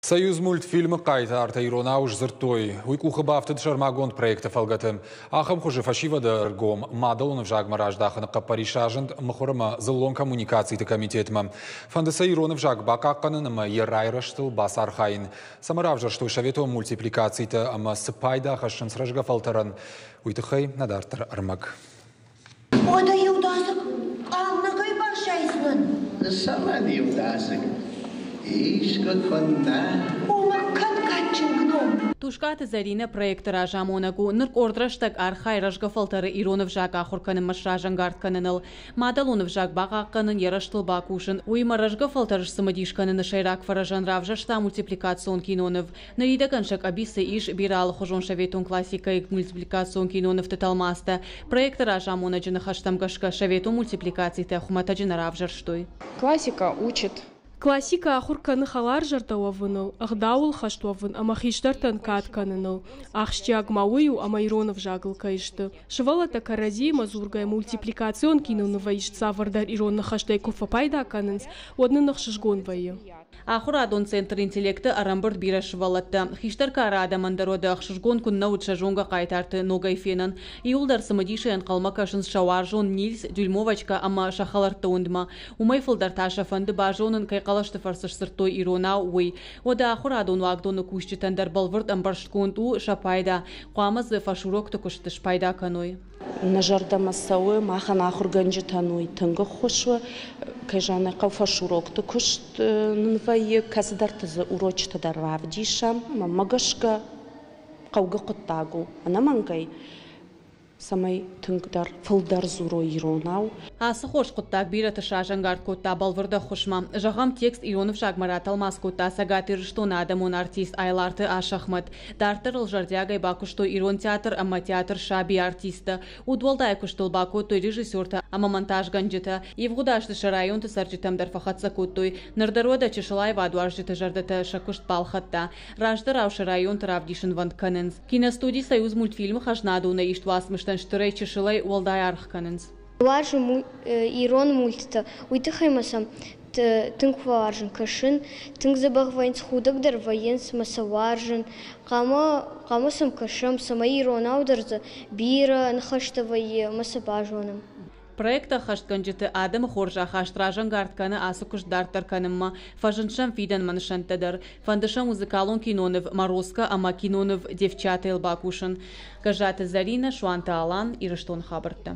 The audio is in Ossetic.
Союзмультфильмы хъайтартӕ иронау сдзырдтой. Уый къухы бафтыд сӕрмагонд проекты фӕлгӕты. Ахӕм хуызы фӕсивӕды ӕргом мадӕлон ӕвзагмӕ раздахыны хъӕппӕрис разынд мыхуыр ӕмӕ дзыллон коммуникациты комитетмӕ. Фӕнды сӕ ирон ӕвзаг бахъахъхъӕнын ӕмӕ йӕ райрӕзтыл бацархайын. Цӕмӕ равзӕрстой советон мультипликацитӕ ӕмӕ цы пайда хӕссынц рӕзгӕ фӕлтӕрӕн, уый тыххӕй нӕ дарддӕр ӕрмӕг. Уӕдӕ иудадзыг къаннӕгӕй баззайдзынӕн? Цӕмӕн иудадзыг? Искуы куыннӕ? Омӕ кӕд кадджын гном? Тускъаты Зӕринӕ проекты разамонӕг у. Ныр къорд рӕстӕг архайы рӕзгӕ фӕлтӕры ирон ӕвзаг ахуыр кӕнынмӕ сразӕнгард кӕныныл. Мадӕлон ӕвзаг бахъахъхъӕнын, йӕ рӕзтыл бакусын. Уыимӕ рӕзгӕ фӕлтӕры сцымыдис кӕныны сӕйраг фӕрӕзӕн равзӕрста мультипликацион киноныв. Ныридӕгӕн сӕ къӕбицы ис бирӕ алыхуызон советон классикӕйы мультипликацион кинонывты тӕлмацтӕ. Проекты разамонӕджы ныхӕстӕм гӕсгӕ советон мультипликацитӕ хуымӕтӕджы нӕ равзӕрстой. Классика учит. Классикӕ ахуыр кӕны хӕларзӕрдӕ уӕвыныл, ӕгъдауыл хӕст уӕвын ӕмӕ хистӕртӕн кад кӕныныл. Ахсджиаг ма уый у, ӕмӕ ирон ӕвзагыл кӕй сты. Сывӕллӕттӕ кӕрӕдзиимӕ дзургӕ мультипликацион кинонывӕй ист цавӕрдӕр ирон ныхӕстӕй куы фӕпайда кӕнынц, уӕд нын ӕхсызгон вӕййы. Ахуырадон центр «Интеллект»-ы ӕрӕмбырд бирӕ сывӕллӕттӕ. Хистӕр кары адӕмӕн дӕр уӕдӕ ӕхсызгон куыннӕ уыд сӕ зонгӕ хъайтарты ногӕй фенӕн. Иууылдӕр цымыдисӕй ӕнхъӕлмӕ кӕсынц сӕ уарзон Нильс, Дюймовочкӕ ӕмӕ сӕ хӕлӕртты уындмӕ. Уымӕй фылдӕр та сӕ фӕнды базонын, кӕй хъӕлӕсты фӕрцы сдзырдтой иронау, уый. Уӕдӕ ахуырадон уагдоны кусджытӕн дӕр бӕлвырд ӕмбӕрстгонд у сӕ пайда. Хъуамӕ дзы фӕсурокты куысты спайда кӕной. Нӕ зӕрдӕмӕ цӕуы, махӕн ахуыргӕнджытӕн уый тынг ӕххуыс у. Кӕй зӕгъын ӕй хъӕуы, фӕсурокты куыст нын вӕййы, кӕцыдӕрты дзы урочытӕ дӕр равдисӕм. Мӕнмӕ гӕсгӕ, хъӕугӕ хъуыддаг у ӕнӕмӕнгӕй, цӕмӕй тынгдӕр, фылдӕр дзурой иронау. Ацы хорз хъуыддаг бирӕты сразӕнгард кодта бӕлвырд ӕххуысмӕ. Зӕгъӕм, текст ирон ӕвзагмӕ ратӕлмац кодта Цӕгат Ирыстоны адӕмон артист Айларты Асӕхмӕт. Дарддӕр ыл зӕрдиагӕй бакуыстой Ирон театр ӕмӕ театр Саби артисттӕ. Удуӕлдай куыстыл бакодтой режиссертӕ ӕмӕ монтажгӕнджытӕ. Ивгъуыд азты сӕ районты цӕрджытӕм дӕр фӕхӕццӕ кодтой. Ныр дӕр уӕдӕ чысыл аивадуарзджыты зӕрдӕтӕ сӕ куыст балхӕдта. Раздӕрау сӕ районты равдисынвӕнд кӕнынц. Киностуди «Союзмультфильм»-ы хӕзнадонӕй ист уацмыстӕн стырӕй-чысылӕй уӕлдай аргъ кӕнынц. Уарзын ирон мультытӕ, уый тыххӕй ма сӕм тынг фӕуарзын кӕсын, тынг дзӕбӕх вӕййынц, худӕг дӕр вӕййынц ӕмӕ сӕ уарзын. Хъуамӕ, хъуамӕ сӕм кӕсӕм, цӕмӕй иронау дӕр дзы бирӕ ныхӕстӕ вӕййы ӕмӕ сӕ базонӕм. Проект ӕххӕстгӕнджыты адӕмы хорз ахаст разӕнгард кӕны ацы куыст дарддӕр кӕнынмӕ. Фӕзынд сӕм фидӕнмӕ нысӕнттӕ дӕр. Фӕнды сӕ музыкалон киноныв «Морозко» ӕмӕ киноныв «Девчата»-йыл бакусын. Гӕззаты Зӕринӕ, Суанты Алан, Ирыстоны хабӕрттӕ.